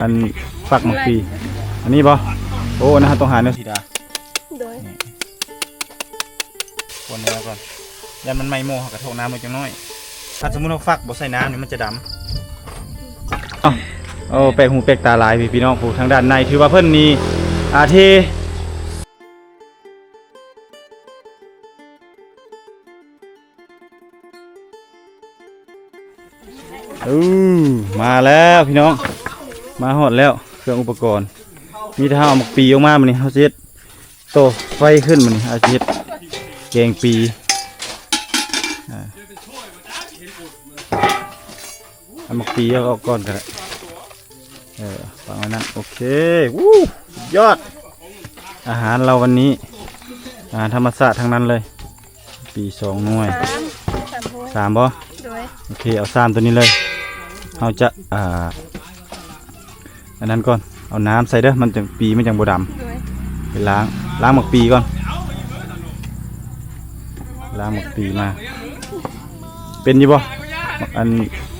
ອັນ ຝັກໝາກປີ ອັນນີ້ບໍ່? ໂອ້ ອັນນັ້ນເຮົາຕ້ອງຫາແນວສີດາ ໂດຍ ນີ້ ຄົນແລ້ວກ່ອນ ຢ້ານມັນໄໝ້ໝໍ້ ເຮົາກະຖອກນ້ຳມັນຈັກໜ້ອຍ. ຄັນສົມມຸດເຮົາຝັກບໍ່ໃສ່ນ້ຳນີ້ ມັນຈະດຳ. ເອົ້າ ໂອ້ ແປກຫູແປກຕາຫຼາຍພີ່ນ້ອງ. ຜູ້ທາງດ້ານໃນ ຖືວ່າເພິ່ນນີ້ ອາ ເທ ເອີ ມາແລ້ວພີ່ນ້ອງ ມາຮອດແລ້ວ ເຄື່ອງອຸປະກອນ. ມີແຕ່ເຮົາເອົາໝາກປີອອກມາ ມື້ນີ້ເຮົາຊິເຮັດ ໂຕໄຟຂຶ້ນ ມື້ນີ້ເຮົາຊິເຮັດແກງປີ. ອ່າ ເອົາໝາກປີເອົາອອກກ່ອນກໍໄດ້. ເອີ ວາງໄວ້ນັ້ນ. ໂອເຄ ວູ້ ຍອດ ອາຫານເຮົາວັນນີ້ ອາຫານທຳມະຊາດທັງນັ້ນເລີຍ. ປີສອງໜ່ວຍ ສາມ ສາມບໍ່? ໂດຍ ໂອເຄ ເອົາສາມໂຕນີ້ເລີຍ. ເຮົາຈະ ອ່າ ອັນນັ້ນກ່ອນ ເອົານ້ຳໃສ່ເດີ ມັນຈັ່ງ ປີມັນຈັ່ງບໍ່ດຳ. ໂດຍ ໄປລ້າງ ລ້າງໝາກປີກ່ອນ ລ້າງໝາກປີມາ. ເປັນຢູ່ບໍ່? ອັນ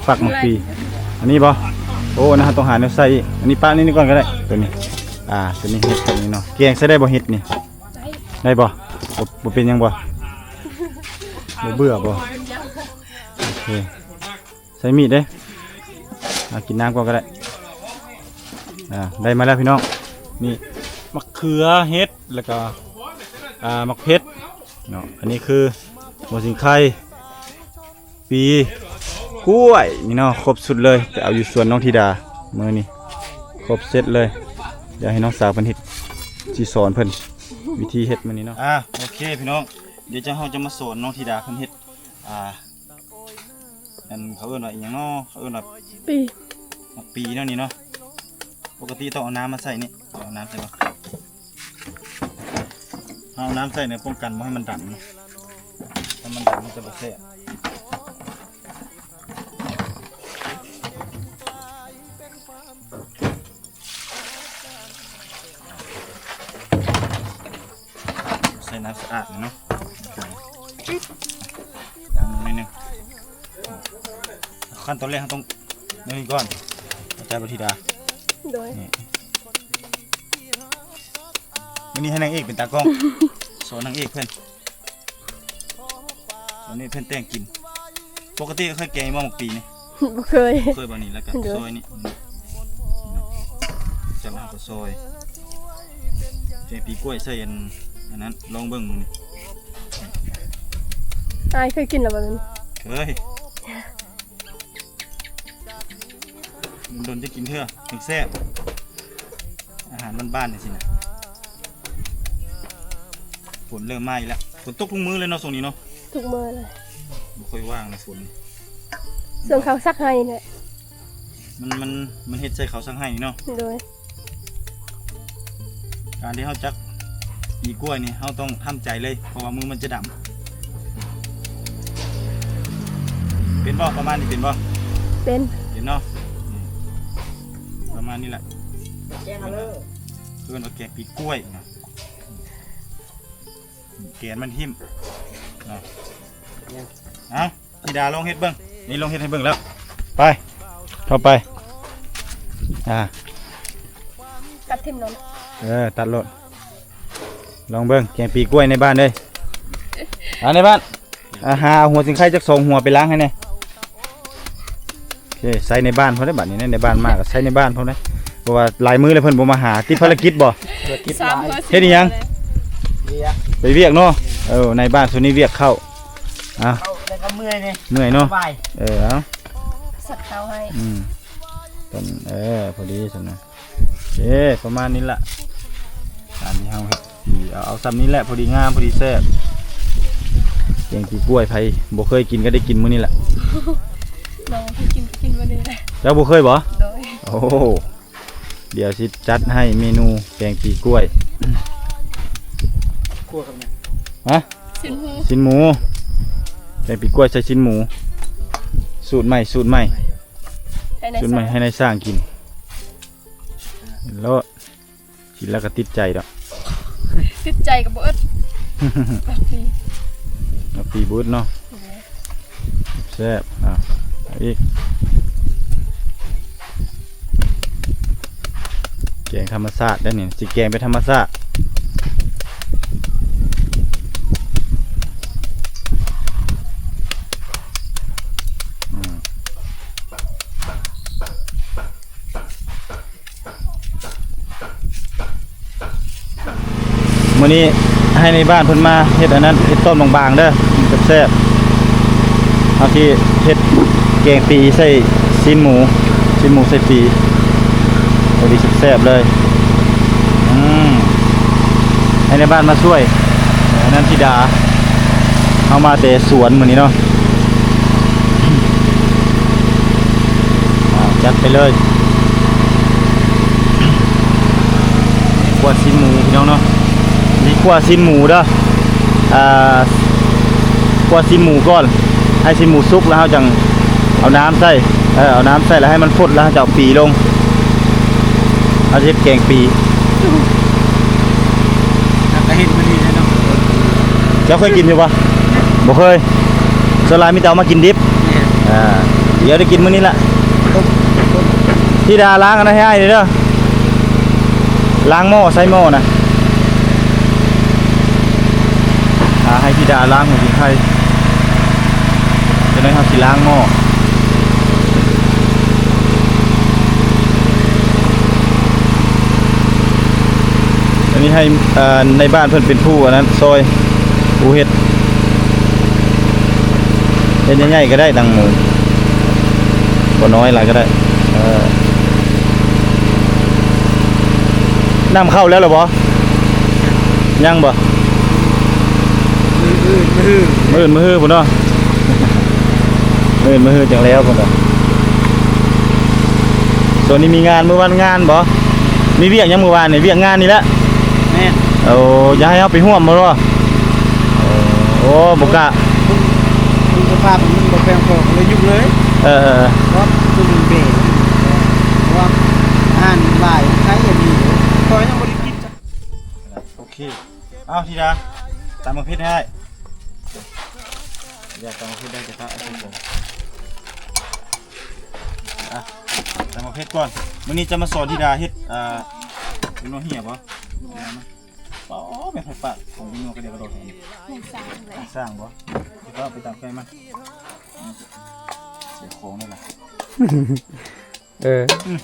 ຝັກໝາກປີ ອັນນີ້ບໍ່? ໂອ້ ອັນນັ້ນເຮົາຕ້ອງຫາແນວໃສ່ອີກ. ອັນນີ້ປະນີ້ ນີ້ກ່ອນກໍໄດ້ ໂຕນີ້. ອ່າ ໂຕນີ້ເຮັດແບບນີ້ເນາະ. ແກງໃສ່ໄດ້ບໍ່ ເຫັດນີ້? ໄດ້ບໍ່? ບໍ່ ບໍ່ເປັນຫຍັງບໍ່? ບໍ່ເບື່ອບໍ່? ໂອເຄ ໃສ່ມີດເດ້. ອາ ກິນນ້ຳກ່ອນກໍໄດ້. ອາ ໄດ້ມາແລ້ວພີ່ນ້ອງ ນີ້ ໝາກເຂືອ ເຫັດ ແລ້ວກໍ ອາ ໝາກເຜັດເນາະ. ອັນນີ້ຄືຫົວສີໄຄ ປີ ກ້ວຍ ນີ້ເນາະ ຄົບຊຸດເລີຍ. ໄປເອົາຢູ່ສວນນ້ອງທິດາມື້ນີ້ ຄົບເຊັດເລີຍ. ດຽວໃຫ້ນ້ອງສາວເພິ່ນເຮັດ ຊິສອນເພິ່ນວິທີເຮັດມື້ນີ້ເນາະ. ອາ ໂອເຄພີ່ນ້ອງ ດຽວເຮົາຈະມາສອນນ້ອງທິດາເພິ່ນເຮັດ ອາ ອັນ ເຂົາເອີ້ນວ່າອີ່ຫຍັງເນາະ? ເຂົາເອີ້ນວ່າປີ ໝາກປີເນາະ ນີ້ເນາະ. ປົກກະຕິຕ້ອງເອົານ້ຳມາໃສ່ນີ້ ເອົານ້ຳໃສ່ບໍ່? ເຮົາເອົານ້ຳໃສ່ນີ້ປ້ອງກັນບໍ່ໃຫ້ມັນດຳເນາະ ຖ້າມັນດຳມັນຈະບໍ່ແຊບ. ໃສ່ນ້ຳສະອາດເນາະ ລ້າງມືໜ້ອຍໜຶ່ງ. ຂັ້ນຕອນແລກເຮົາຕ້ອງ ແນວນີ້ກ່ອນ ເຂົ້າໃຈບໍ່ທິດາ? ໂດຍ ນີ້ ມື້ນີ້ໃຫ້ນາງເອກເປັນຕາກ້ອງ ສອນນາງເອກເພິ່ນ. ອັນນີ້ເພິ່ນແຕ່ງກິນ. ປົກກະຕິເຄີຍແກງບໍ່ໝາກປີນີ້? ບໍ່ເຄີຍ ບໍ່ເຄີຍບໍ່ນີ້. ແລ້ວກໍ ໂດຍ ຊອຍນີ້ ຈະມາກໍຊອຍ ແກງປີກ້ວຍໃສ່ອັນ ອັນນັ້ນ ລອງເບິ່ງມື້ນີ້. ອ້າຍເຄີຍກິນແລ້ວບໍ່? ເຄີຍ ດົນໆຈະກິນເທື່ອຈຶ່ງແຊບ ອາຫານບ້ານໆຈັ່ງຊີ້ນະ. ຝົນເລີ່ມມາອີກແລ້ວ ຝົນຕົກທຸກມື້ເລີຍເນາະ ຊ່ວງນີ້ເນາະ. ທຸກມື້ເລີຍ ບໍ່ຄ່ອຍວ່າງເລີຍຝົນ. ຊ່ວງເຂົາສັກໄຮ່ນີ້ແຫຼະ ມັນ ມັນ ມັນເຮັດໃສ່ເຂົາສັກໄຮ່ນີ້ເນາະ. ໂດຍ ການທີ່ເຮົາຈັກປີກ້ວຍນີ້ ເຮົາຕ້ອງທຳໃຈເລີຍ ເພາະວ່າມືມັນຈະດຳ. ເປັນບໍ່? ປະມານນີ້ເປັນບໍ່? ເປັນ ເປັນເນາະ. ອືມ ປະມານນີ້ແຫຼະ ແກງເອົາເລີຍ ເອີ້ນວ່າແກງປີກ້ວຍນະ. ແກນມັນຖິ້ມເນາະ. ເອົາ ທິດາລອງເຮັດເບິ່ງ. ນີ້ລອງເຮັດໃຫ້ເບິ່ງແລ້ວ. ໄປ ເຂົ້າໄປ. ອ່າ ຕັດຖິ້ມໂລດ. ເອີ ຕັດໂລດ. ລອງເບິ່ງ ແກງປີກ້ວຍໃນບ້ານເດ້. ອ່າ ໃນບ້ານ ອ່າ ຫາເອົາຫົວສີໄຄຈັກສອງຫົວໄປລ້າງໃຫ້ແດ່. ໂອເຄ ໃຊ້ໃນບ້ານເຮົາໄດ້ບັດນີ້ ໃນບ້ານມາກໍໃຊ້ໃນບ້ານເຮົາໄດ້. ເພາະວ່າຫຼາຍມື້ແລ້ວເພິ່ນບໍ່ມາຫາ ຕິດພາລະກິດບໍ່? ເຮັດອີ່ຫຍັງ? ວຽກ ໄປວຽກເນາະ. ເອີ ໃນບ້ານຊ່ວງນີ້ວຽກເຂົ້າ. ເອົາ ເຂົ້າແລ້ວກໍເມື່ອຍເດ້. ເມື່ອຍເນາະ. ສະບາຍ. ເອີ ເອົາ ສັດເຂົ້າໃຫ້. ອືມ ເອີ ພໍດີຊັ້ນນະ. ເອີ ປະມານນີ້ລະ ການທີ່ເຮົາເຮັດ ເອົາ ເອົາຊ່ຳນີ້ແຫຼະ ພໍດີງາມ ພໍດີແຊບ. ແກງປີກ້ວຍ ໃຜບໍ່ເຄີຍກິນກໍໄດ້ກິນມື້ນີ້ແຫຼະ. ນ້ອງເຄີຍກິນ ກິນມື້ນີ້ແຫຼະ. ເຈົ້າບໍ່ເຄີຍບໍ່? ໂດຍ. ໂອ້ ດຽວຊິຈັດໃຫ້ເມນູແກງປີກ້ວຍ. ຂົ້ວກັບຫຍັງ? ຮະ? ຊີ້ນໝູ. ຊີ້ນໝູ ແກງປີກ້ວຍໃສ່ຊີ້ນໝູ ສູດໃໝ່ ສູດໃໝ່ ໃຫ້ນາຍ ສູດໃໝ່ ຊ່າງ ໃຫ້ນາຍຊ່າງກິນ. ໂລດ ກິນແລ້ວກໍຕິດໃຈດອກ. ຕິດໃຈກໍບໍ່ອຶດ. ໝາກປີ ໝາກປີບໍ່ອຶດເນາະ. ແຊບ. ອ່າ ເອົາອີກ. ແກງທຳມະຊາດເດ້ນີ້ ຊິແກງເປັນທຳມະຊາດ. ອືມ ມື້ນີ້ໃຫ້ໃນບ້ານເພິ່ນມາເຮັດອັນນັ້ນ ເຮັດຕົ້ມບາງໆເດີ ແຊບໆ. ເຮົາຊິເຮັດແກງປີໃສ່ຊີ້ນໝູ ຊີ້ນໝູໃສ່ປີ ພໍດີແຊບໆເລີຍ. ອືມ ໃຫ້ໃນບ້ານມາຊ່ວຍ ອັນນັ້ນທິດາ ເຮົາມາແຕ່ສວນມື້ນີ້ເນາະ. ອ່າ ຈັດໄປເລີຍ ຂົ້ວຊີ້ນໝູພີ່ນ້ອງເນາະ. ນີ້ຂົ້ວຊີ້ນໝູເດີ ອ່າ ຂົ້ວຊີ້ນໝູກ່ອນ ໃຫ້ຊີ້ນໝູສຸກ ແລ້ວເຮົາຈັ່ງເອົານ້ຳໃສ່ ເອີ ເອົານ້ຳໃສ່ ແລ້ວໃຫ້ມັນຟົດ ແລ້ວເຮົາຈະເອົາປີລົງ ເຮົາຈະເຮັດແກງປີ. ເຈົ້າເຄີຍກິນຢູ່ບໍ່? ບໍ່ເຄີຍ. ສ່ວນຫຼາຍມີແຕ່ເອົາມາກິນດິບ. ອ່າ ດຽວໄດ້ກິນມື້ນີ້ລະ. ທິດາລ້າງອັນນັ້ນໃຫ້ອ້າຍເດີ ລ້າງໝໍ້ໃສ່ໝໍ້ນະ. ອ່າ ໃຫ້ທິດາລ້າງຫົວກິນໄຂ່ ຈະໄດ້ເຮົາຊິລ້າງໝໍ້. ອັນນີ້ໃຫ້ ເອີ ໃນບ້ານເພິ່ນເປັນຜູ້ອັນນັ້ນຊ່ອຍ ຜູ້ເຮັດ ເຮັດໃຫຍ່ໆກໍໄດ້ ຕັ້ງໝູ ບໍ່ນ້ອຍຫຼາຍກໍໄດ້. ເອີ ນ້ຳເຂົ້າແລ້ວລະບໍ່? ຍັງບໍ່? ມື້ອື່ນ ມື້ອື່ນ ມື້ອື່ນ ມື້ຮືພຸ້ນເນາະ ມື້ອື່ນ ມື້ຮືຈັ່ງແລ້ວພຸ້ນເນາະ. ຊ່ວງນີ້ມີງານ ມື້ວານງານບໍ່? ມີວຽກຫຍັງມື້ວານນີ້? ວຽກງານນີ້ແຫຼະ. ແມ່ນ. ໂອ້ ຢາກໃຫ້ເຮົາໄປຮ່ວມບໍ່? ໂອ້ ບໍ່ກ້າ ເບິ່ງສະພາບມັນບໍ່ພຽງພໍ ກໍເລີຍຢຸດເລີຍ. ເອີ ເພາະວ່າອາຫານຫຼາຍ ໃຄອັນນີ້ ຂ້ອຍຍັງບໍ່ໄດ້ກິນ. ໂອເຄ ເອົາທິດາ ຕຳໝາກເຜັດໃຫ້ອ້າຍ. ຢ່າຕຳໝາກເຜັດໄດ້ແຕ່ຕາ ອ່ະ ຕຳໝາກເຜັດກ່ອນ. ມື້ນີ້ຈະມາສອນທິດາເຮັດ ອ່າ ໜໍ່ເຫຍບໍ່? ອໍ ແມ່ນໄຜປາກຂອງໜໍ່ກະດຽກກະໂດດ ແມ່ນຊ່າງເລີຍ ຊ່າງບໍ່? ເອົາໄປຕຳໄກ່ມາ ເສຍຂອງນີ້ລະ. ເອີ ອືມ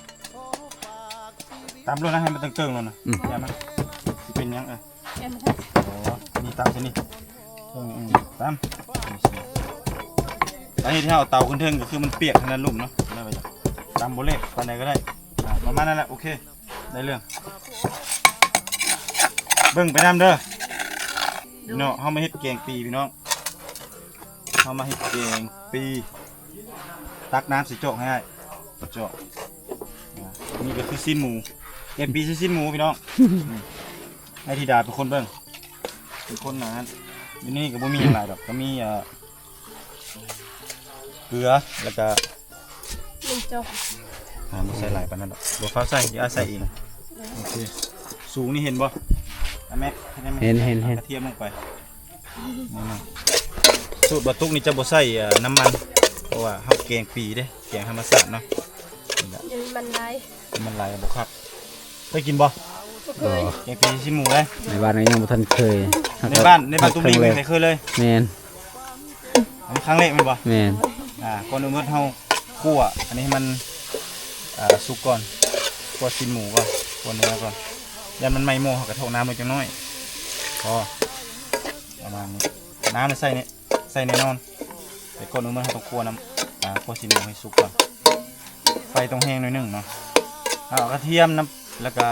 ຕຳໂລດນະ ໃຫ້ມັນເຕີງໆໂລດນະ. ອືມ ຢ່າມັນຊິເປັນຫຍັງ. ເອີ ອໍ ນີ້ຕຳໃສ່ນີ້ ເອີ ອືມ ຕຳ. ສາເຫດທີ່ເຮົາເອົາເຕົາຂຶ້ນເທິງ ກໍຄືມັນປຽກທາງດ້ານລຸ່ມເນາະ ຕຳບໍ່ເລະປານໃດກໍໄດ້. ອ່າ ປະມານນັ້ນແຫຼະ ໂອເຄ ໄດ້ເລື່ອງ. ເບິ່ງໄປນຳເດີ ໂດຍ ເນາະ. ເຮົາມາເຮັດແກງປີພີ່ນ້ອງ ເຮົາມາເຮັດແກງປີ. ຕັກນ້ຳໃສ່ຈອກໃຫ້ອ້າຍ ຈອກ. ອ່າ ນີ້ກໍຄືຊີ້ນໝູ ແກງປີໃສ່ຊີ້ນໝູພີ່ນ້ອງ. ນີ້ ໃຫ້ທິດາເປັນຄົນເບິ່ງ ເປັນຄົນນັ້ນ. ຢູ່ນີ້ກໍບໍ່ມີຫຍັງຫຼາຍດອກ ກໍມີ ເອີ ເກືອ ແລ້ວກໍໜຶ່ງຈອກ. ອ່າ ບໍ່ໃສ່ຫຼາຍປານນັ້ນດອກ ບໍ່ຟ້າວໃສ່ ດຽວອ້າຍໃສ່ເອງ. ໂອເຄ ສູງນີ້ເຫັນບໍ່? ອ່ະ ແມັກ ເຫັນ ເຫັນ ເຫັນ ເອົາກະທຽມລົງໄປ. ສູດບ່າວຕຸກນີ້ຈະບໍ່ໃສ່ ເອີ ນ້ຳມັນ ເພາະວ່າເຮົາແກງປີເດ້ ແກງທຳມະຊາດເນາະ. ນີ້ລະ ມັນຫຼາຍ ມັນຫຼາຍບໍ່ຄັກ. ເຄີຍກິນບໍ່? ບໍ່ເຄີຍ. ແກງປີຊີ້ນໝູເດ້ ໃນບ້ານກໍຍັງບໍ່ທັນເຄີຍ. ໃນບ້ານ ໃນບ້ານຕຸກນີ້ບໍ່ມີໃຜເຄີຍເລີຍ. ແມ່ນ. ອັນນີ້ຄັ້ງແລກແມ່ນບໍ່? ແມ່ນ. ອ່າ ກ່ອນອື່ນໝົດເຮົາຂົ້ວອັນນີ້ໃຫ້ມັນ ອ່າ ສຸກກ່ອນ ຂົ້ວຊີ້ນໝູກ່ອນ ຂົ້ວເນື້ອກ່ອນ. ຢ້ານມັນໄໝ້ໝໍ້ ເຮົາກະຖອກນ້ຳລົງຈັກໜ້ອຍ ພໍ ປະມານນີ້. ນ້ຳໃສ່ນີ້ ໃສ່ແນ່ນອນ ແຕ່ກ່ອນອື່ນໝົດເຮົາຕ້ອງຂົ້ວນ້ຳ ອ່າ ຂົ້ວຊີ້ນໝູໃຫ້ສຸກກ່ອນ. ໄຟຕ້ອງແຮງໜ້ອຍໜຶ່ງເນາະ. ເອົາກະທຽມນຳ ແລ້ວກະ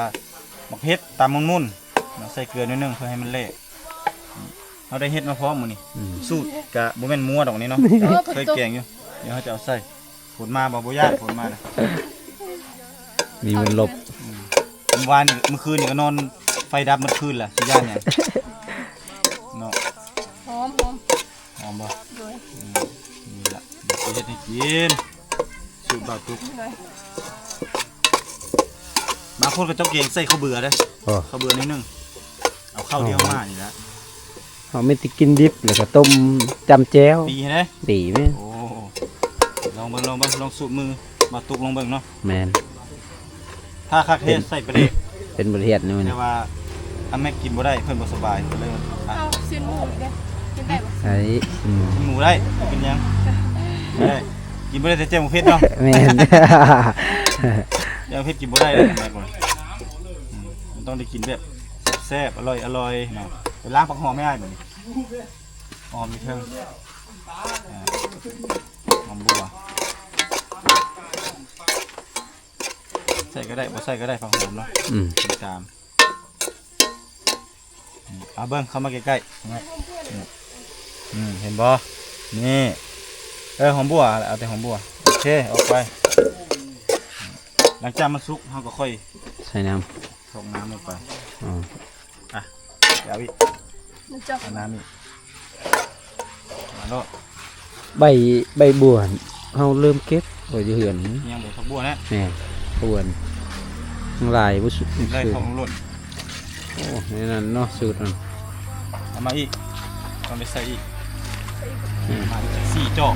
ໝາກເຜັດຕຳໝຸ່ນໆເນາະ ໃສ່ເກືອໜ້ອຍໜຶ່ງເພື່ອໃຫ້ມັນແຫຼະ. ເຮົາໄດ້ເຮັດມາພ້ອມມື້ນີ້. ອືມ ສູດກະບໍ່ແມ່ນມົວດອກນີ້ເນາະ ເຄີຍແກງຢູ່. ດຽວເຮົາຈະເອົາໃສ່. ຝົນມາບໍ່? ບໍ່ຢ້ານຝົນມານະ ມີມັນຫຼົບ. ອືມ ວານນີ້ ມື້ຄືນນີ້ກໍນອນໄຟດັບໝົດຄືນລະ ຊິຢ້ານຫຍັງເນາະ. ຫອມ ຫອມ ຫອມບໍ່? ໂດຍ. ອືມ ນີ້ລະ ດຽວຊິເຮັດໃຫ້ກິນ ສູດບ່າວຕຸກ. ໂດຍ. ບາງຄົນເຂົາເຈົ້າແກງໃສ່ເຂົ້າເບືອເດ້. ອໍ ເຂົ້າເບືອໜ້ອຍໜຶ່ງ ເອົາເຂົ້າດຽວມານີ້ລະ. ເຮົາມີແຕ່ກິນດິບ ແລ້ວກໍຕົ້ມຈ້ຳແຈ່ວ. ປີເດ້ ປີແມ່ນ. ໂອ້ ລອງເບິ່ງ ລອງເບິ່ງ ລອງສູດມືບ່າວຕຸກລອງເບິ່ງເນາະ. ແມ່ນ. ຖ້າຄັກແທ້ໃສ່ປາແດກ ເປັນບົດຮຽນນີ້ ແຕ່ວ່າ ອາແມັກກິນບໍ່ໄດ້ ເພິ່ນບໍ່ສະບາຍ ກໍເລີຍວ່າ ອ່ະ ເອົາຊີ້ນໝູນີ້ເດ້ ກິນໄດ້ບໍ່? ໄດ້ ອືມ ຊີ້ນໝູໄດ້ ບໍ່ເປັນຫຍັງ ກິນໄດ້ ກິນບໍ່ໄດ້ແຕ່ແຈ່ວໝາກເຜັດເນາະ. ແມ່ນ ແຈ່ວເຜັດກິນບໍ່ໄດ້ເດ້ ອາແມັກວ່າ ອືມ ມັນຕ້ອງໄດ້ກິນແບບແຊບໆ ອະລ່ອຍໆ ເນາະ. ໄປລ້າງຜັກຫອມໃຫ້ອ້າຍບັດນີ້ ຫອມຢູ່ເທິງ ອ່າ ຫອມບົວ ໃສ່ກໍໄດ້ ບໍ່ໃສ່ກໍໄດ້ ຜັກຫອມເນາະ ອືມ ຕາມ ອືມ ເອົາເບິ່ງ ເຂົ້າມາໃກ້ໆ ອືມ ເຫັນບໍ່ ນີ້ ເອີ ຫອມບົວ ເອົາແຕ່ຫອມບົວ ໂອເຄ ອອກໄປ. ຫຼັງຈາກມັນສຸກ ເຮົາກໍຄ່ອຍໃສ່ນ້ຳ ຊອກນ້ຳລົງໄປ ອືມ ອ່ະ ເອົາອີກ ມັນຈອກ ເອົານ້ຳອີກ ມາໂລດ ໃບ ໃບບົວ ເຮົາເລີ່ມເກັບໄວ້ຢູ່ເຮືອນ ຍັງບໍ່ ຜັກບົວນະ ແມ່ນ ບົວ ທັງຫຼາຍບໍ່ສຸກ ໄດ້ຂອງໂລດ ໂອ້ ໃນນັ້ນເນາະ ສູດນັ້ນ ເອົາມາອີກ ຕ້ອງໄດ້ໃສ່ອີກ ອືມ ມາອີກຈັກສີ່ຈອກ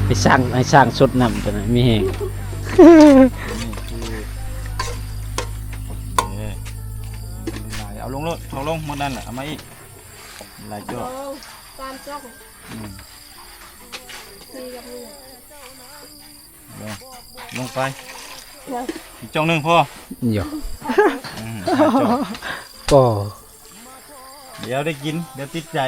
ໄປສ້າງ ໃຫ້ສ້າງສົດນ້ຳຕົວນັ້ນ ມີແຮງ ນີ້ຄື ໂອເຄ ເອົາລົງໂລດ ເອົາລົງໝົດນັ້ນແຫຼະ ເອົາມາອີກ ຫຼາຍຈອກ ສາມຈອກ ອືມ ສີ່ກັບນີ້ ລົງ ລົງໄປ ຍັງ ອີກຈອກໜຶ່ງພໍ ເອີ ອືມ ຫ້າຈອກ ກໍ ດຽວໄດ້ກິນ ດຽວຕິດໃຈ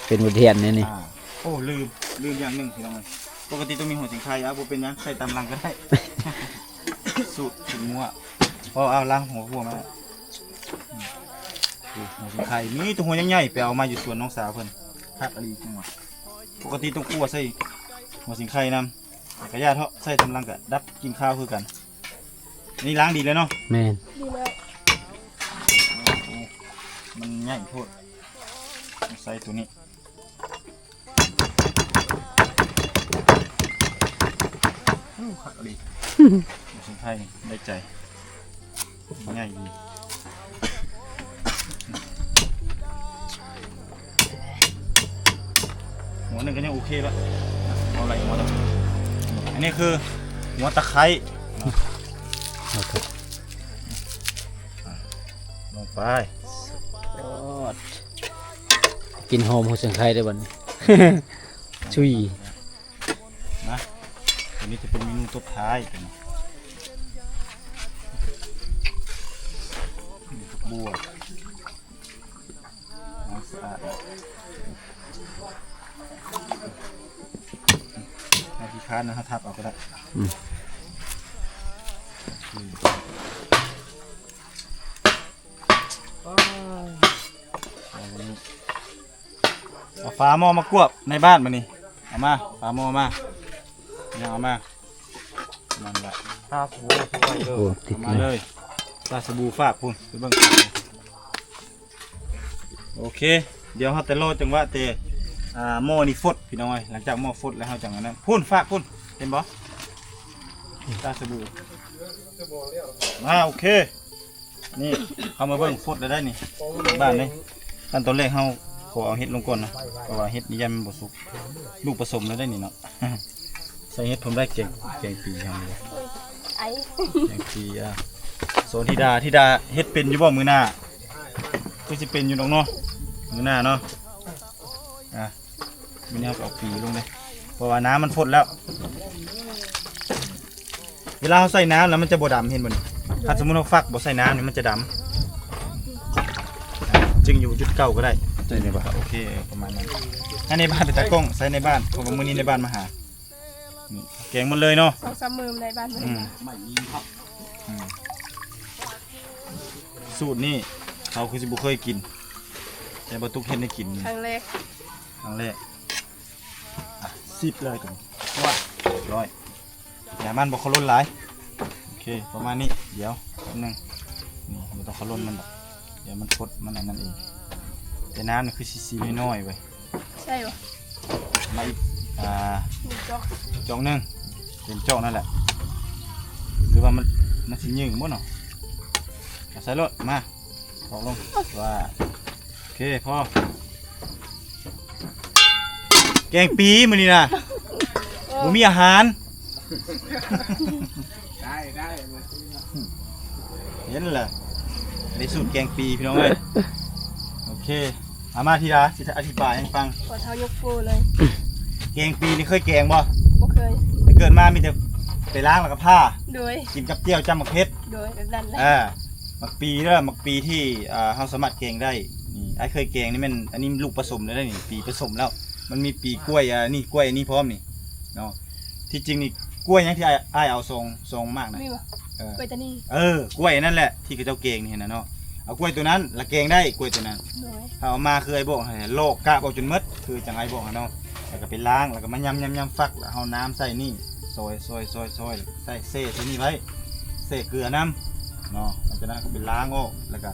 ເປັນບົດຮຽນແນ່ນີ້ ອ່າ ໂອ້ ລືມ ລືມຢ່າງໜຶ່ງພີ່ນ້ອງເອີຍ ປົກກະຕິຕ້ອງມີຫົວສີໄຄ ເອົາ ບໍ່ເປັນຫຍັງ ໃສ່ຕາມຫຼັງກໍໄດ້ ສູດ ສູດມົ້ວ ພໍ ເອົາ ລ້າງຫົວ ຫົວມາ ອືມ ໂອ້ ຫົວສີໄຄ ມີແຕ່ຫົວໃຫຍ່ໆ ໄປເອົາມາຢູ່ສວນນ້ອງສາວເພິ່ນ ຄັກອີ່ຫຼີ ຈັງຫວະ ປົກກະຕິຕ້ອງຂົ້ວໃສ່ຫົວສີໄຄນຳ ກະຢ່າເທາະ ໃສ່ຕາມຫຼັງກະດັບກິນຄາວຄືກັນ ນີ້ລ້າງດີແລ້ວເນາະ ແມ່ນ ດີແລ້ວ ໂອ້ ມັນໃຫຍ່ໂພດ ໃສ່ໂຕນີ້ ໂອ້ ຄັກອີ່ຫຼີ ສົງໄພໄດ້ໃຈ ໃຫຍ່ດີ ຫົວໜຶ່ງກໍຍັງໂອເຄລະ ເອົາຫຼາຍຫົວລະ ອັນນີ້ຄືຫົວຕະໄຄ ລົງໄປ ໂອ້ ກິ່ນຫອມຫົວສີໄຄເດ້ບັດນີ້ ຊຸຍ ມາ ອັນນີ້ຈະເປັນເມນູຕົບທ້າຍ ບັວ ນ້ຳສະອາດ ຖ້າຂີ້ຄ້ານນະ ເຮົາທັບເອົາກໍໄດ້ ອືມ ເອົາຝາໝໍ້ມາກວບໃນບ້ານບາດນີ້ ເອົາມາ ຝາໝໍ້ມາ ຍັງເອົາມາ ນັ້ນລະ ຕາສະບູ ໂອ້ ຕິດ ເອົາມາເລີຍ ຕາສະບູຝາກພຸ້ນ ໄປເບິ່ງ ໂອເຄ ດຽວເຮົາແຕ່ລໍຈັງຫວະແຕ່ ອ່າ ໝໍ້ນີ້ຟົດ ພີ່ນ້ອງເອີຍ ຫຼັງຈາກໝໍ້ຟົດແລ້ວເຮົາຈັ່ງອັນນັ້ນ ພຸ້ນ ຝາກພຸ້ນ ເຫັນບໍ່ ຕາສະບູ ອ່າ ໂອເຄ ນີ້ ເຮົາມາເບິ່ງຟົດແລ້ວໄດ໋ນີ້ ບ້ານນີ້ ຂັ້ນຕອນແລກເຮົາຂໍເອົາເຫັດລົງກ່ອນນະ ເພາະວ່າເຫັດນີ້ຢ້ານມັນບໍ່ສຸກ ລູກປະສົມແລ້ວໄດ໋ນີ້ເນາະ ໃສ່ເຫັດເພີ່ມໄດ້ ແກງ ແກງປີເຮົານີ້ ໄອ ແກງປີ ອ່າ ສອນທິດາ ທິດາເຮັດເປັນຢູ່ບໍ່ມື້ໜ້າ? ຄືຊິເປັນຢູ່ດອກເນາະ ມື້ໜ້າເນາະ ອ່າ ມື້ນີ້ເຮົາກໍເອົາປີລົງເດ້ ເພາະວ່ານ້ຳມັນຟົດແລ້ວ ເວລາເຮົາໃສ່ນ້ຳແລ້ວມັນຈະບໍ່ດຳ ເຫັນບໍ່ນີ້ ຖ້າສົມມຸດເຮົາຟັກບໍ່ໃສ່ນ້ຳນີ້ມັນຈະດຳ ຈຶ່ງຢູ່ຈຸດເກົ່າກໍໄດ້ ໃສ່ໃນບ້ານ ໂອເຄ ປະມານນັ້ນ ໃຫ້ໃນບ້ານເປັນຕາກ້ອງ ໃສ່ໃນບ້ານ ເພາະວ່າມື້ນີ້ໃນບ້ານມາຫາ ນີ້ ແກງໝົດເລີຍເນາະ ສອງສາມມື້ໃນບ້ານ ອືມ ອືມ ສູດນີ້ເຮົາຄືຊິບໍ່ເຄີຍກິນ ແຕ່ບໍ່ຕຸກເຮັດໃຫ້ກິນ ຄັ້ງແລກ ຄັ້ງແລກ ອ່ະ ສິບເລີຍຕົວນີ້ ຮຽບຮ້ອຍ ຢ່າມັນບໍ່ເຄົາລົນຫຼາຍ ໂອເຄ ປະມານນີ້ ດຽວແປັບໜຶ່ງ ນີ້ ບໍ່ຕ້ອງເຄົາລົນມັນດອກ ດຽວມັນຟົດ ມັນອັນນັ້ນເອງ ແຕ່ນ້ຳນີ້ຄືຊິ ຊິນ້ອຍໆ ເວີຍ ໃສ່ບໍ່ ມາອີກ ອ່າ ໜຶ່ງຈອກ ຈອກໜຶ່ງ ເຕັມຈອກນັ້ນແຫຼະ ຫຼືວ່າມັນ ມັນຊິຍືດບໍ່ເນາະ ເອົາໃສ່ໂລດ ມາ ອອກລົງ ວ່າ ໂອເຄ ພໍ ແກງປີມື້ນີ້ນະ ບໍ່ມີອາຫານ ໄດ້ ໄດ້ ໄດ້ ເຫັນແຫຼະ ອັນນີ້ສູດແກງປີພີ່ນ້ອງເອີຍ. ໂອເຄ ເອົາມາທີລາ ຊິອະທິບາຍໃຫ້ຟັງ. ພໍເຖົ້າຍົກໂປ້ເລີຍ. ແກງປີນີ້ເຄີຍແກງບໍ່? ບໍ່ເຄີຍ. ແຕ່ເກີດມາມີແຕ່ໄປລ້າງແລ້ວກໍຜ່າ. ໂດຍ. ກິນກັບຈ້ຽວຈ້ຳໝາກເຜັດ. ໂດຍ ແບບນັ້ນແຫຼະ. ອ່າ ໝາກປີເດີ ໝາກປີທີ່ ອ່າ ເຮົາສາມາດແກງໄດ້. ນີ້ ອ້າຍເຄີຍແກງນີ້ແມ່ນ ອັນນີ້ລູກປະສົມແລ້ວນີ້ ປີປະສົມແລ້ວ. ມັນມີປີກ້ວຍ ອ່າ ນີ້ ກ້ວຍອັນນີ້ພ້ອມນີ້ເນາະ. ທີ່ຈິງນີ້ກ້ວຍຫຍັງທີ່ອ້າຍ ອ້າຍເອົາສອງ ສອງໝາກນະ? ມີບໍ່? ເອີ ກ້ວຍຕານີ. ເອີ ກ້ວຍອັນນັ້ນແຫຼະທີ່ເຂົາເຈົ້າແກງນີ້ນະເນາະ. ເອົາກ້ວຍໂຕນັ້ນລະແກງໄດ້ ກ້ວຍໂຕນັ້ນ. ໂດຍ. ເຮົາເອົາມາຄືອ້າຍບອກຫັ້ນແຫຼະ ລອກກາບອອກຈົນໝົດ ຄືຈັ່ງອ້າຍບອກຫັ້ນເນາະ. ແລ້ວກໍໄປລ້າງ ແລ້ວກໍມາຫຍ້ຳໆໆ ຟັກ ແລ້ວເຮົາເອົານ້ຳໃສ່ນີ້ ຊອຍໆໆໆ ໃສ່ ແຊ່ໃສ່ນີ້ໄວ້ ແຊ່ເກືອນຳເນາະ. ຫຼັງຈາກນັ້ນກໍໄປລ້າງອອກ ແລ້ວກໍ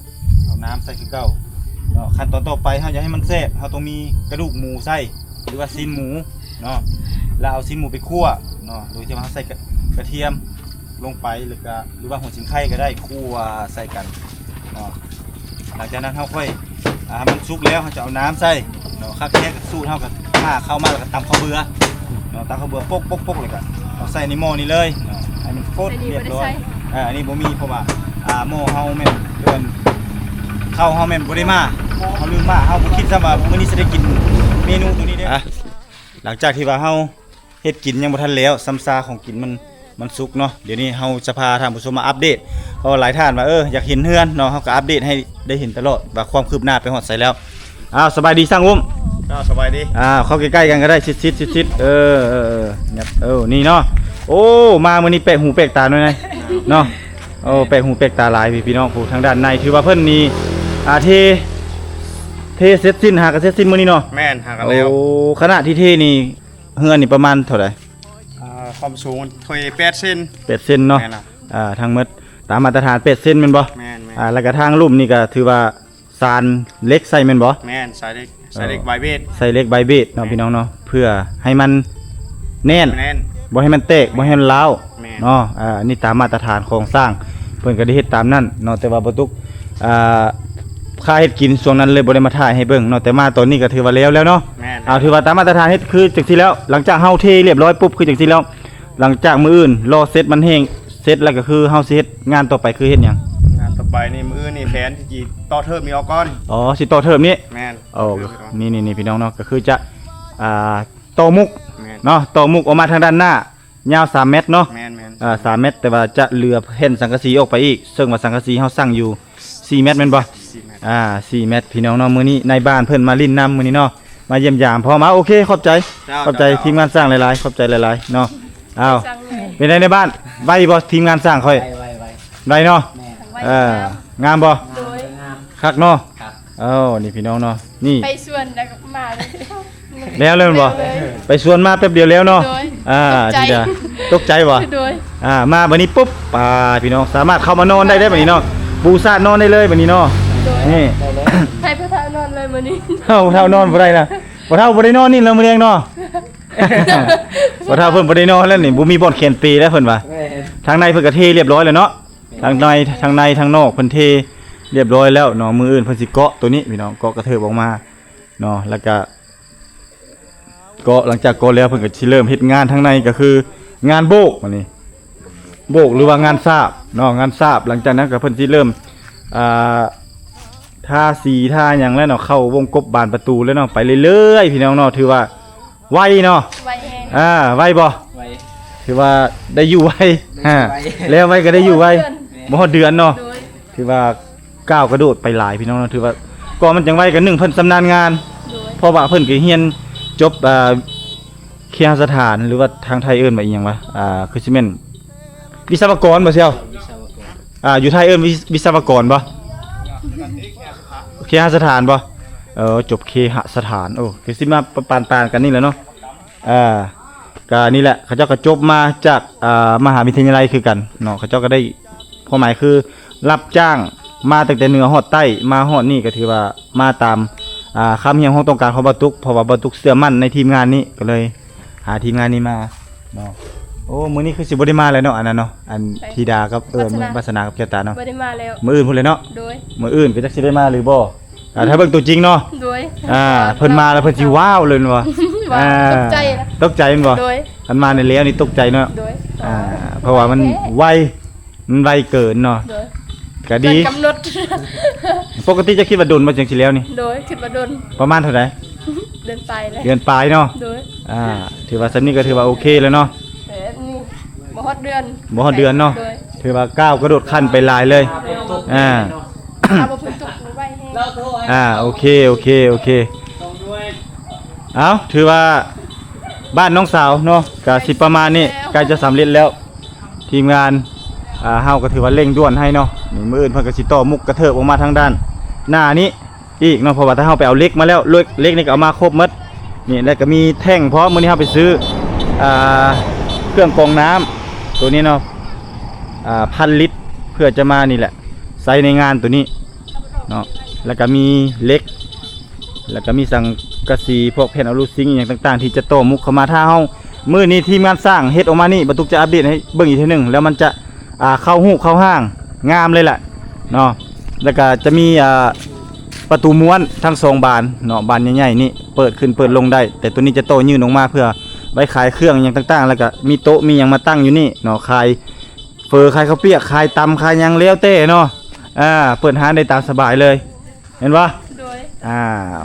ເອົານ້ຳໃສ່ຄືເກົ່າເນາະ. ຂັ້ນຕອນຕໍ່ໄປເຮົາຢາກໃຫ້ມັນແຊບ ເຮົາຕ້ອງມີກະດູກໝູໃສ່ ຫຼືວ່າຊີ້ນໝູເນາະ. ແລ້ວເອົາຊີ້ນໝູໄປຂົ້ວເນາະ ໂດຍທີ່ວ່າເຮົາໃສ່ກະ ກະທຽມລົງໄປ ແລ້ວກໍ ຫຼືວ່າຫົວສີໄຄກໍໄດ້ ຂົ້ວໃສ່ກັນເນາະ. ຫຼັງຈາກນັ້ນເຮົາຄ່ອຍ ອ່າ ໃຫ້ມັນສຸກແລ້ວ ເຮົາຈະເອົານ້ຳໃສ່ເນາະ. ຄັກແທ້ກໍສູດເຮົາກໍຖ້າເຂົ້າມາແລ້ວກໍຕຳເຂົ້າເບືອເນາະ ຕຳເຂົ້າເບືອປົກໆໆ ແລ້ວກໍເອົາໃສ່ໃນໝໍ້ນີ້ເລີຍເນາະ ໃຫ້ມັນຟົດຮຽບຮ້ອຍ. ເອີ ອັນນີ້ບໍ່ມີ ເພາະວ່າ ອ່າ ໝໍ້ເຮົາແມ່ນ ເອີ້ນ ເຂົ້າເຮົາແມ່ນບໍ່ໄດ້ມາ ເຮົາລືມມາ ເຮົາບໍ່ຄິດຊ້ຳວ່າມື້ນີ້ຊິໄດ້ກິນເມນູໂຕນີ້ເດ້. ອ່ະ ຫຼັງຈາກທີ່ວ່າເຮົາ ເຮັດກິນຍັງບໍ່ທັນແລ້ວ ຊ້ຳຊາຂອງກິນມັນ ມັນສຸກເນາະ. ດຽວນີ້ເຮົາຈະພາທ່ານຜູ້ຊົມມາອັບເດດ ເພາະວ່າຫຼາຍທ່ານວ່າ ເອີ ຢາກເຫັນເຮືອນເນາະ ເຮົາກໍອັບເດດໃຫ້ໄດ້ເຫັນຕະຫຼອດວ່າຄວາມຄືບໜ້າໄປຮອດໃສແລ້ວ. ອ້າວ ສະບາຍດີຊ່າງອຸ້ມ. ເຈົ້າ ສະບາຍດີ. ອ່າ ເຂົ້າໃກ້ໆກັນກໍໄດ້ ຊິດໆໆ ເອີ ເອີ ເອີ ຫຍັບ ເອີ ນີ້ເນາະ. ໂອ້ ມາມື້ນີ້ແປກຫູແປກຕາໜ້ອຍນະເນາະ. ໂອ້ ແປກຫູແປກຕາຫຼາຍ ພີ່ ພີ່ນ້ອງ ຜູ້ທາງດ້ານໃນ ຖືວ່າເພິ່ນນີ້ ອ່າ ເທ ເທເສັດສິ້ນ ຫາກໍເສັດສິ້ນມື້ນີ້ເນາະ. ແມ່ນ ຫາກັນແລ້ວ. ໂອ້ ຂະນະທີ່ເທນີ້ ເຮືອນນີ້ປະມານເທົ່າໃດ? ອ່າ ຄວາມສູງມັນເທົ່າແປດເຊັນ. ແປດເຊັນເນາະ. ແມ່ນລະ. ອ່າ ທັງໝົດຕາມມາດຕະຖານແປດເຊັນແມ່ນບໍ່? ແມ່ນໆ. ອ່າ ແລ້ວກະທາງລຸ່ມນີ້ກະຖືວ່າສານເຫຼັກໃສ່ແມ່ນບໍ່? ແມ່ນ ສາຍເຫຼັກ ເອີ ສາຍເຫຼັກບາຍເບດ ໃສ່ເຫຼັກບາຍເບດເນາະ ແມ່ນ ພີ່ນ້ອງເນາະ ເພື່ອໃຫ້ມັນແໜ້ນ ແໜ້ນ ບໍ່ໃຫ້ມັນແຕກ ບໍ່ໃຫ້ມັນລ້າວ ແມ່ນ ເນາະ. ອ່າ ອັນນີ້ຕາມມາດຕະຖານຂອງຊ່າງ ເພິ່ນກະໄດ້ເຮັດຕາມນັ້ນເນາະ ແຕ່ວ່າບໍ່ຕຸກ ອ່າ ຄ່າເຮັດກິນຊ່ວງນັ້ນເລີຍບໍ່ໄດ້ມາຖ່າຍໃຫ້ເບິ່ງເນາະ ແຕ່ມາຕອນນີ້ກະຖືວ່າແລ້ວແລ້ວເນາະ. ແມ່ນ ອ່າ ຖືວ່າຕາມມາດຕະຖານເຮັດຄືຈັ່ງຊີ້ແລ້ວ ຫຼັງຈາກເຮົາເທລຽບຮ້ອຍປຸບຄືຈັ່ງຊີ້ແລ້ວ ຫຼັງຈາກມື້ອື່ນລໍເສັດມັນແຫ້ງເສັດແລ້ວ ກະຄືເຮົາຊິເຮັດງານຕໍ່ໄປຄືເຮັດຫຍັງ? ງານຕໍ່ໄປນີ້ ມື້ອື່ນນີ້ແຜນຊິຕໍ່ເທີບນີ້ອອກກ່ອນ. ອໍ ຊິຕໍ່ເທີບນີ້. ແມ່ນ. ໂອ້ ນີ້ໆໆ ພີ່ນ້ອງເນາະ ກະຄືຈະ ອ່າ ຕໍ່ມຸກ ແມ່ນ ເນາະ ຕໍ່ມຸກອອກມາທາງດ້ານໜ້າ ຍາວສາມແມັດເນາະ. ແມ່ນໆ. ອ່າ ສາມແມັດ ແຕ່ວ່າຈະເຫຼືອແຜ່ນສັງກະສີອອກໄປອີກ ເຊິ່ງວ່າສັງກະສີເຮົາສັ່ງຢູ່ສີ່ແມັດແມ່ນບໍ່? ສີ່ແມັດ. ອ່າ ສີ່ແມັດ ພີ່ນ້ອງເນາະ. ມື້ນີ້ນາຍບ້ານເພິ່ນມາຫຼິ້ນນຳມື້ນີ້ເນາະ ມາຢ້ຽມຢາມພ້ອມ. ເອົາ ໂອເຄ ຂອບໃຈ. ເຈົ້າ ຂອບໃຈ ເຈົ້າ ທີມງານຊ່າງຫຼາຍໆ ຂອບໃຈຫຼາຍໆເນາະ. ເອົາ ເປັນໃດໃນບ້ານ ໄວບໍ່ທີມງານຊ່າງຂ້ອຍ? ໄວໆໆ ໄວເນາະ. ແມ່ນ ເອີ ງາມບໍ່? ໂດຍ ງາມ ຄັກເນາະ. ຄັກ. ເອົາ ນີ້ພີ່ນ້ອງເນາະ ນີ້ ໄປສວນແລ້ວກໍມາເລີຍ ແລ້ວເລີຍແມ່ນບໍ່? ແລ້ວເລີຍ ໄປສວນມາແປັບດຽວແລ້ວເນາະ. ໂດຍ ອ່າ ດີດາ ຕົກໃຈບໍ່? ໂດຍ ອ່າ ມາບັດນີ້ປຸບ ປາ ພີ່ນ້ອງ ສາມາດເຂົ້າມານອນໄດ້ເດ້ບັດນີ້ເນາະ ປູຊາດນອນໄດ້ເລີຍບັດນີ້ເນາະ. ໂດຍ ນີ້ ໃຫ້ພໍ່ເຖົ້ານອນເລີຍມື້ນີ້ ເອົາ ພໍ່ເຖົ້ານອນບໍ່ໄດ້ນະ ພໍ່ເຖົ້າບໍ່ໄດ້ນອນນີ້ແລ້ວມື້ແລງເນາະ. ພໍ່ເຖົ້າເພິ່ນບໍ່ໄດ້ນອນແລ້ວນີ້ ບໍ່ມີບ່ອນແຂນເປແລ້ວເພິ່ນວ່າ. ແມ່ນ ທາງໃນເພິ່ນກະເທລຽບຮ້ອຍແລ້ວເນາະ. ແມ່ນ ທາງໃນ ທາງໃນທາງນອກເພິ່ນເທລຽບຮ້ອຍແລ້ວເນາະ. ມື້ອື່ນເພິ່ນຊິເກາະໂຕນີ້ພີ່ນ້ອງ ເກາະກະເທີບອອກມາເນາະ ແລ້ວກະ ເກາະ ຫຼັງຈາກເກາະແລ້ວເພິ່ນກໍຊິເລີ່ມເຮັດງານທາງໃນ ກໍຄືງານໂບກ ອັນນີ້ໂບກ ຫຼືວ່າງານສາບເນາະ ງານສາບ. ຫຼັງຈາກນັ້ນກໍເພິ່ນຊິເລີ່ມ ອ່າ ທາສີທາຫຍັງແລ້ວເນາະ ເຂົ້າວົງກົບບານປະຕູແລ້ວເນາະ ໄປເລື້ອຍໆ ພີ່ນ້ອງເນາະ. ຖືວ່າໄວເນາະ ໄວແຮງ ອ່າ ໄວບໍ່? ໄວ ຖືວ່າໄດ້ຢູ່ໄວ ໄດ້ຢູ່ໄວ ອ່າ ແລ້ວໄວກໍໄດ້ຢູ່ໄວ ບໍ່ຮອດເດືອນ ບໍ່ຮອດເດືອນເນາະ. ໂດຍ ຖືວ່າ ກ້າວກະໂດດໄປຫຼາຍພີ່ນ້ອງເນາະ. ຖືວ່າກໍມັນຈັ່ງໄວ ກະໜຶ່ງເພິ່ນຊຳນານງານ ໂດຍ ເພາະວ່າເພິ່ນກະຮຽນຈົບ ອ່າ ເຄຫະສະຖານ ຫຼືວ່າທາງໄທເອີ້ນວ່າອີ່ຫຍັງວະ ອ່າ ຄືຊິແມ່ນວິສະວະກອນບໍ່ຊຽວ? ວິສະວະກອນ ອ່າ ຢູ່ໄທເອີ້ນວິ ວິສະວະກອນບໍ່? ເຄຫະສະຖານບໍ່? ເອີ ຈົບເຄຫະສະຖານ ໂອ້ ຄືຊິມາປະປານຕ່າງກັນນີ້ແຫຼະເນາະ. ອ່າ ກະນີ້ແຫຼະ ເຂົາເຈົ້າກະຈົບມາຈາກ ອ່າ ມະຫາວິທະຍາໄລຄືກັນເນາະ. ເຂົາເຈົ້າກະໄດ້ ຄວາມໝາຍຄືຮັບຈ້າງມາຕັ້ງແຕ່ເໜືອຮອດໃຕ້ ມາຮອດນີ້ກະຖືວ່າມາຕາມ ອ່າ ຄຳຮຽກຮ້ອງຕ້ອງການຂອງບ່າວຕຸກ ເພາະວ່າບ່າວຕຸກເຊື່ອໝັ້ນໃນທີມງານນີ້ ກະເລີຍຫາທີມງານນີ້ມາເນາະ. ໂອ້ ມື້ນີ້ຄືຊິບໍ່ໄດ້ມາແລ້ວເນາະ ອັນນັ້ນເນາະ ອັນທິດາກັບ ເອີ ວັດສະນາ ວັດສະນາກັບແກ້ວຕາເນາະ. ບໍ່ໄດ້ມາແລ້ວ ມື້ອື່ນພຸ້ນແຫຼະເນາະ. ໂດຍ ມື້ອື່ນກໍຈັກຊິໄດ້ມາຫຼືບໍ່ ອ່າ ຖ້າເບິ່ງຕົວຈິງເນາະ. ໂດຍ ອ່າ ເພິ່ນມາແລ້ວເພິ່ນຊິວ້າວເລີຍແມ່ນບໍ່? ວ້າວ ອ່າ ຕົກໃຈນະ ຕົກໃຈແມ່ນບໍ່? ໂດຍ ຄັນມາໃນແລ້ວນີ້ຕົກໃຈເນາະ. ໂດຍ ອ່າ ເພາະວ່າມັນໄວ ມັນໄວເກີນເນາະ. ໂດຍ ກະດີ ເກີນກຳນົດ. ປົກກະຕິເຈົ້າຄິດວ່າດົນບໍ່ຈັ່ງຊິແລ້ວນີ້? ໂດຍ ຄິດວ່າດົນ. ປະມານເທົ່າໃດ? ເດືອນປາຍແລ້ວ. ເດືອນປາຍເນາະ. ໂດຍ. ອ່າ ຖືວ່າສ່ຳນີ້ກໍຖືວ່າໂອເຄແລ້ວເນາະ. ແບບນີ້ ບໍ່ຮອດເດືອນ. ບໍ່ຮອດເດືອນເນາະ. ໂດຍ. ຖືວ່າກ້າວກະໂດດຂັ້ນໄປຫຼາຍເລີຍ. ໂດຍ. ອ່າ ຖ້າບໍ່ຝົນຕົກໄວແຮງ. ອ່າ ໂອເຄ ໂອເຄ ໂອເຄ. ເອົ້າ ຖືວ່າບ້ານນ້ອງສາວເນາະ ກະຊິປະມານນີ້ ໃກ້ຈະສຳເລັດແລ້ວ. ທີມງານ ອ່າ ເຮົາກໍຖືວ່າເລັ່ງດ່ວນໃຫ້ເນາະ. ນີ້ ມື້ອື່ນເພິ່ນກໍຊິຕໍ່ມຸກກະເທີບອອກມາທາງດ້ານໜ້ານີ້ອີກເນາະ ເພາະວ່າຖ້າເຮົາໄປເອົາເຫຼັກມາແລ້ວ ເຫຼັກ ເຫຼັກນີ້ກໍເອົາມາຄົບໝົດ. ນີ້ ແລ້ວກໍມີແທ່ງພ້ອມ. ມື້ນີ້ເຮົາໄປຊື້ ອ່າ ເຄື່ອງກອງນ້ຳໂຕນີ້ເນາະ ອ່າ ພັນລິດ ເພື່ອຈະມານີ້ແຫຼະ ໃຊ້ໃນງານໂຕນີ້ເນາະ. ແລ້ວກໍມີເຫຼັກ ແລ້ວກໍມີສັງກະສີ ພວກແຜ່ນອະລູຊິງ ອີ່ຫຍັງຕ່າງໆ ທີ່ຈະຕໍ່ມຸກເຂົ້າມາ. ຖ້າເຮົາ ມື້ນີ້ທີມງານສ້າງເຮັດອອກມານີ້ ບັນທຸກຈະອັບເດດໃຫ້ເບິ່ງອີກເທື່ອໜຶ່ງ ແລ້ວມັນຈະ ອ່າ ເຂົ້າຮູບເຂົ້າຮ່າງງາມເລີຍແຫຼະເນາະ. ແລ້ວກໍຈະມີ ອ່າ ປະຕູມ້ວນທັງສອງບານເນາະ ບານໃຫຍ່ໆນີ້ ເປີດຂຶ້ນເປີດລົງໄດ້. ແຕ່ໂຕນີ້ຈະຕໍ່ຍື່ນອອກມາເພື່ອໄວ້ຂາຍເຄື່ອງຫຍັງຕ່າງໆ. ແລ້ວກໍມີໂຕະມີຫຍັງມາຕັ້ງຢູ່ນີ້ເນາະ ຂາຍເຝີ ຂາຍເຂົ້າປຽກ ຂາຍຕຳ ຂາຍຫຍັງແລ້ວແຕ່ເນາະ. ອ່າ ເປີດຮ້ານໄດ້ຕາມສະບາຍເລີຍ. ແມ່ນບໍ່? ໂດຍ. ອ່າ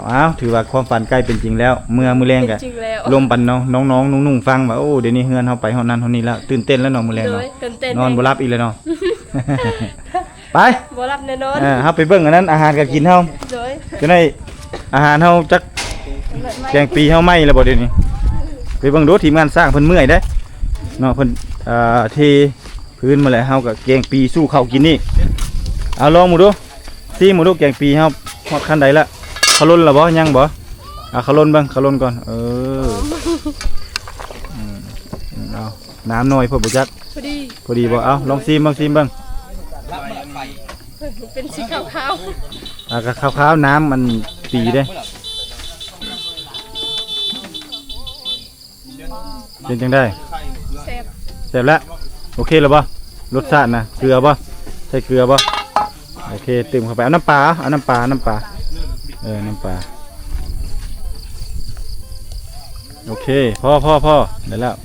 ເອົາ ຖືວ່າຄວາມຝັນໃກ້ເປັນຈິງແລ້ວ. ເມື່ອມື້ແລງກະ ເປັນຈິງແລ້ວ ລົມປັນນ້ອງໆ ໜຸ່ງໆ ຟັງວ່າ ໂອ້ ດຽວນີ້ເຮືອນເຮົາໄປຮອດນັ້ນຮອດນີ້ແລ້ວ. ຕື່ນເຕັ້ນແລ້ວເນາະ ມື້ແລງເນາະ. ໂດຍ ຕື່ນເຕັ້ນ ນອນບໍ່ຫຼັບອີກແລ້ວເນາະ. ໄປ ບໍ່ຫຼັບແນ່ນອນ. ເອີ ເຮົາໄປເບິ່ງອັນນັ້ນ ອາຫານການກິນເຮົາ. ໂດຍ. ຈັ່ງໃດ ອາຫານເຮົາຈັກ ແກງປີເຮົາໄໝ້ແລ້ວບໍ່ດຽວນີ້? ໄປເບິ່ງດູ ທີມງານສ້າງເພິ່ນເມື່ອຍເດ້ເນາະ. ເພິ່ນ ເອີ ເທ ພື້ນມາແລ້ວ ເຮົາກໍແກງປີສູ້ເຂົ້າກິນອີກ. ເອົາ ລອງເບິ່ງດູ ຊີມເບິ່ງດູ ແກງປີເຮົາຮອດຂັ້ນໃດລະ? ເຂົ້າລົ້ນລະບໍ່? ຍັງບໍ່? ເອົາເຂົ້າລົ້ນເບິ່ງ ເຂົ້າລົ້ນກ່ອນ. ເອີ ອືມ ເອົາ ນ້ຳໜ້ອຍໂພດບໍ່ຈັກ? ພໍດີ ພໍດີບໍ່? ເອົາ ລອງຊີມເບິ່ງ ຊີມເບິ່ງ. ເປັນສີຂາວໆ. ອ່າ ກໍຂາວໆ ນ້ຳມັນປີເດ້. ເປັນຈັ່ງໃດ? ແຊບ ແຊບແລ້ວ. ໂອເຄແລ້ວບໍ່? ລົດຊາດນະ ເກືອບໍ່? ໃສ່ເກືອບໍ່? ໂອເຄ ຕື່ມເຂົ້າໄປ. ເອົານ້ຳປາ ເອົານ້ຳປາ ນ້ຳປາ ເອີ ນ້ຳປາ. ໂອເຄ ພໍ ພໍ ພໍ ໄດ້ແລ້ວ.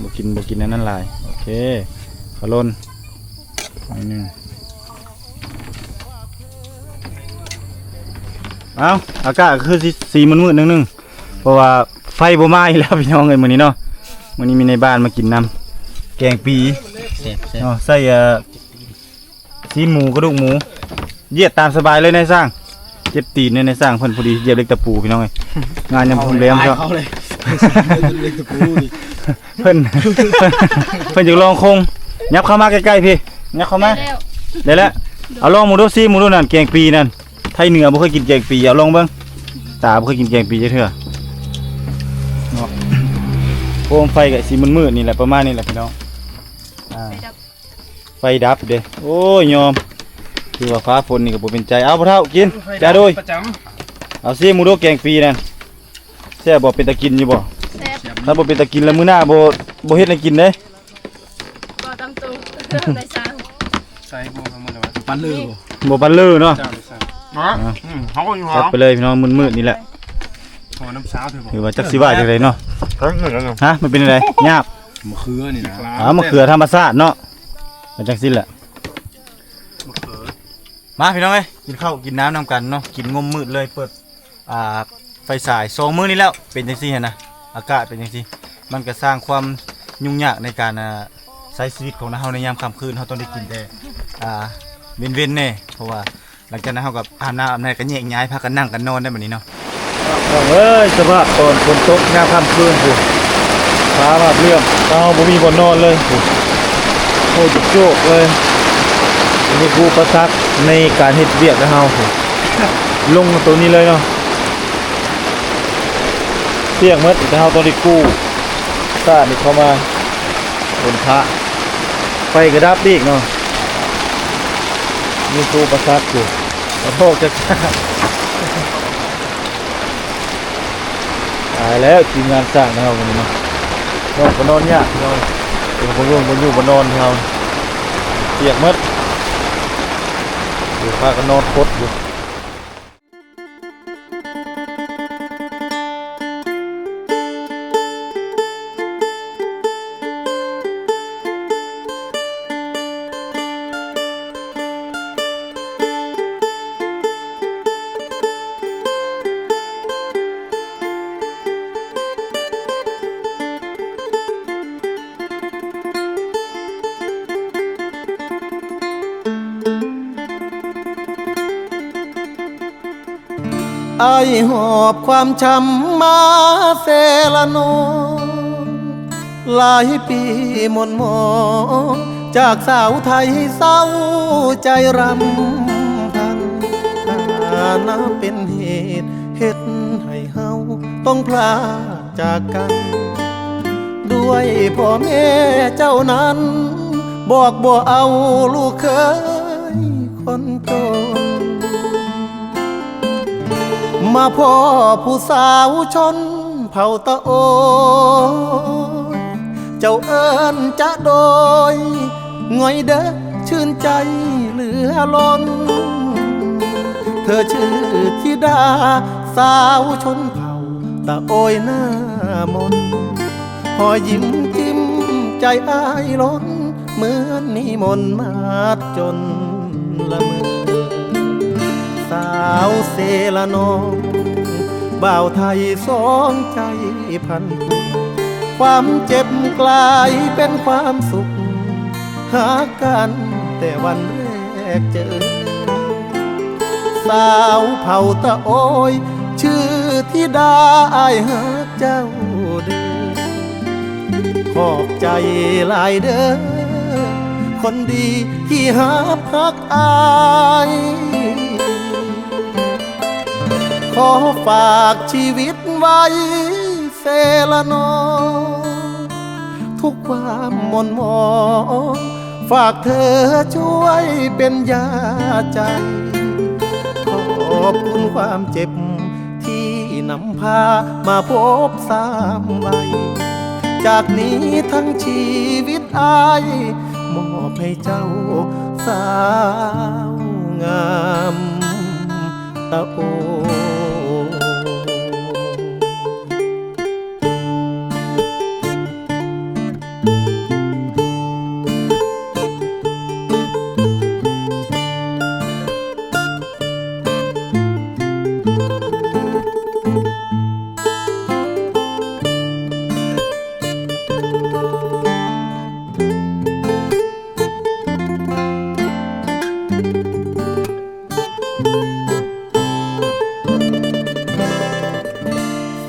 ບໍ່ກິນ ບໍ່ກິນອັນນັ້ນຫຼາຍ. ໂອເຄ ເຂົ້າລົ້ນໜ້ອຍໜຶ່ງ. ເອົ້າ ອາກາດກໍຄືຊິ ຊິມືດໆ ໜຶ່ງໜຶ່ງ ເພາະວ່າໄຟບໍ່ມາອີກແລ້ວພີ່ນ້ອງເອີຍ ມື້ນີ້ເນາະ. ມື້ນີ້ມີນາຍບ້ານມາກິນນຳ ແກງປີ ແຊບໆ ເນາະ ໃສ່ ເອີ ຊີ້ນໝູ ກະດູກໝູ ຢຽບຕາມສະບາຍເລີຍນາຍຊ່າງ. ເຈັບຕີນເດ້ນາຍຊ່າງເພິ່ນ ພໍດີຢຽບເຫຼັກຕະປູພີ່ນ້ອງເອີຍ. ງານຍັງບໍ່ທັນແລ້ວ ເອົາເລີຍ ເຫຼັກຕະປູນີ້ ເພິ່ນ ເພິ່ນຢາກລອງຄົງ. ຫຍັບເຂົ້າມາໃກ້ໆ ພີ່ ຫຍັບເຂົ້າມາ. ໄດ້ແລ້ວ ເອົາລອງເບິ່ງດູ ຊີມເບິ່ງດູ ນັ້ນແກງປີນັ້ນ. ໄທເໜືອບໍ່ເຄີຍກິນແກງປີ ເອົາລອງເບິ່ງ. ຕາບໍ່ເຄີຍກິນແກງປີຈັກເທື່ອເນາະ. ໂຄມໄຟກໍຊິມືດໆ ນີ້ແຫຼະ ປະມານນີ້ແຫຼະພີ່ນ້ອງ. ອ່າ ໄຟດັບ ໄຟດັບເດ້. ໂອ້ຍ ຍອມ ຄືວ່າຟ້າຝົນນີ້ກໍບໍ່ເປັນໃຈ. ເອົາ ພໍ່ເຖົ້າກິນ ໄຟດັບ ຈາໂດຍ ປະຈຳ. ເອົາ ຊີມເບິ່ງດູ ແກງປີນັ້ນ ແຊບບໍ່? ເປັນຕາກິນຢູ່ບໍ່? ແຊບ. ຖ້າບໍ່ເປັນຕາກິນແລ້ວ ມື້ໜ້າບໍ່ ບໍ່ເຮັດໃຫ້ກິນເດ້. ບໍ່ຕາມໂຕ ນາຍຊ່າງ ໃສ່ບໍ່ທັງໝົດແລ້ວ ປັນເລີບໍ່? ບໍ່ປັນເລີເນາະ. ເຈົ້ານາຍຊ່າງ ເນາະ. ອ່າ ອືມ ເຮົາກໍຢູ່ ຈັດໄປເລີຍພີ່ນ້ອງ ມືດໆ ນີ້ແຫຼະ. ໂອ້ ນ້ຳຊາຖືບໍ່? ຖືວ່າຈັກຊິວ່າຈັ່ງໃດເນາະ. ຮະ? ມັນເປັນຈັ່ງໃດ? ຫຍາບ. ມະເຂືອນີ້ນະ. ອ່າ ມະເຂືອທຳມະຊາດເນາະ. ເປັນຈັ່ງຊີ້ແຫຼະ. ມາພີ່ນ້ອງເອີຍ ກິນເຂົ້າກິນນ້ຳນຳກັນເນາະ. ກິນງົມມືດເລີຍ ເປີດ ອ່າ ໄຟສາຍ ສອງມື້ນີ້ແລ້ວ ເປັນຈັ່ງຊີ້ຫັ້ນນະ. ອາກາດເປັນຈັ່ງຊີ້ ມັນກໍສ້າງຄວາມຫຍຸ້ງຍາກໃນການ ອ່າ ໃຊ້ຊີວິດຂອງເຮົາໃນຍາມຄ່ຳຄືນ. ເຮົາຕ້ອງໄດ້ກິນແຕ່ ອ່າ ເວັນໆ ແດ່ ເພາະວ່າ ຫຼັງຈາກນັ້ນເຮົາກໍອາບນ້ຳອາບໃນ ກໍແຍກຍ້າຍ ພາກັນນັ່ງກັນນອນໄດ້ບັດນີ້ເນາະ. ນ້ອງເອີຍ ສະພາບຕອນຝົນຕົກຍາມຄ່ຳຄືນພຸ້ນ ຟ້າມາບເຫຼື້ອມ ເຮົາບໍ່ມີບ່ອນນອນເລີຍພຸ້ນ. ໂອ້ ຈຸກໂຈກເລີຍ. ອັນນີ້ຄືອຸປະສັກໃນການເຮັດວຽກຂອງເຮົາພຸ້ນ ລົງໂຕນີ້ເລີຍເນາະ. ປຽກໝົດ ແຕ່ເຮົາຕ້ອງໄດ້ກູ້ສາດນີ້ເຂົ້າມາ ຝົນຟ້າ ໄຟກໍດັບອີກເນາະ. ມີອຸປະສັກຢູ່ ກະພອກຈັກ ຕາຍແລ້ວ ທີມງານຊ່າງເຮົາມື້ນີ້ເນາະ. ນອນກໍນອນຍາກເນາະ ເພິ່ນບໍ່ຢູ່ ບໍ່ຢູ່ບໍ່ນອນເຮົາ ປຽກໝົດ ຢູ່ພາກັນນອນຄົດຢູ່. ອ້າຍຫອບຄວາມຊ້ຳມາເຊລະນອງ ຫຼາຍປີໝ່ນໝອງ ຈາກສາວໄທເສົ້າໃຈລຳພັນ ຖານະເປັນເຫດເຮັດໃຫ້ເຮົາຕ້ອງພລາກຈາກກັນ ດ້ວຍພໍ່ແມ່ເຈົ້ານັ້ນ ບອກບໍ່ເອົາລູກເຂີຍຄົນຈົນ ມາພໍ້ຜູ້ສາວຊົນເຜົ່າຕະໂອຍ ເຈົ້າເອີ້ນຈະໂດຍ ງ່ອຍເດີຊື່ນໃຈເຫຼືອລົ້ນ ເທີຊື່ທິດາສາວຊົນເຜົ່າຕະໂອຍໜ້າມົນ ຮອຍຍິ້ມຈິ້ມໃຈອ້າຍລົ້ນ ເໝືອນນິມົນມາດຈົນລະເມີ ສາວເຊລະນອງ ບ່າວໄທສອງໃຈພັນຜູກ ຄວາມເຈັບກລາຍເປັນຄວາມສຸກ ຫາກັນແຕ່ວັນແລກເຈີ ສາວເຜົ່າຕະໂອຍ ຊື່ທິດາ ອ້າຍຮັກເຈົ້າເດີ ຂອບໃຈຫຼາຍເດີ ຄົນດີທີ່ຮັບຮັກອ້າຍ ຂໍຝາກຊີວິດໄວ້ເຊລະນອງ ທຸກຄວາມໝ່ນໝອງ ຝາກເທີຊ່ວຍເປັນຢາໃຈ ຂອບຄຸນຄວາມເຈັບ ທີ່ນຳພາມາພົບຊ້ຳໄວ້ ຈາກນີ້ທັງຊີວິດອ້າຍ ມອບໃຫ້ເຈົ້າສາວງາມຕະໂອ.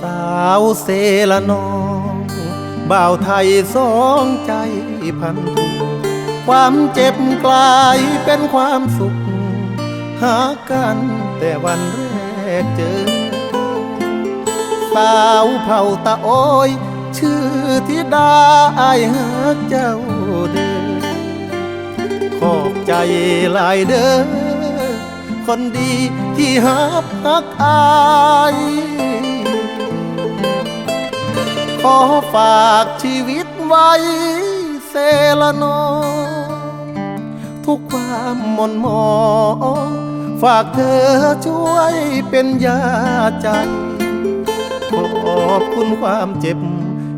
ສາວເຊລະນອງ ບ່າວໄທສອງໃຈພັນຜູກ ຄວາມເຈັບກລາຍເປັນຄວາມສຸກ ຫາກັນແຕ່ວັນແລກເຈີ ສາວເຜົ່າຕະໂອຍ ຊື່ທິດາ ອ້າຍຮັກເຈົ້າເດີ ຂອບໃຈຫຼາຍເດີ ຄົນດີທີ່ຮັບຮັກອ້າຍ ຂໍຝາກຊີວິດໄວ້ເຊລະນອງ ທຸກຄວາມໝ່ນໝອງ ຝາກເທີຊ່ວຍເປັນຢາໃຈ ຂອບຄຸນຄວາມເຈັບ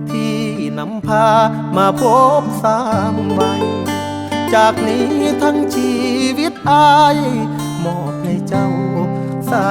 ທີ່ນຳພາມາພົບຊ້ຳໄວ້ ຈາກນີ້ທັງຊີວິດອ້າຍ ມອບໃຫ້ເຈົ້າສາ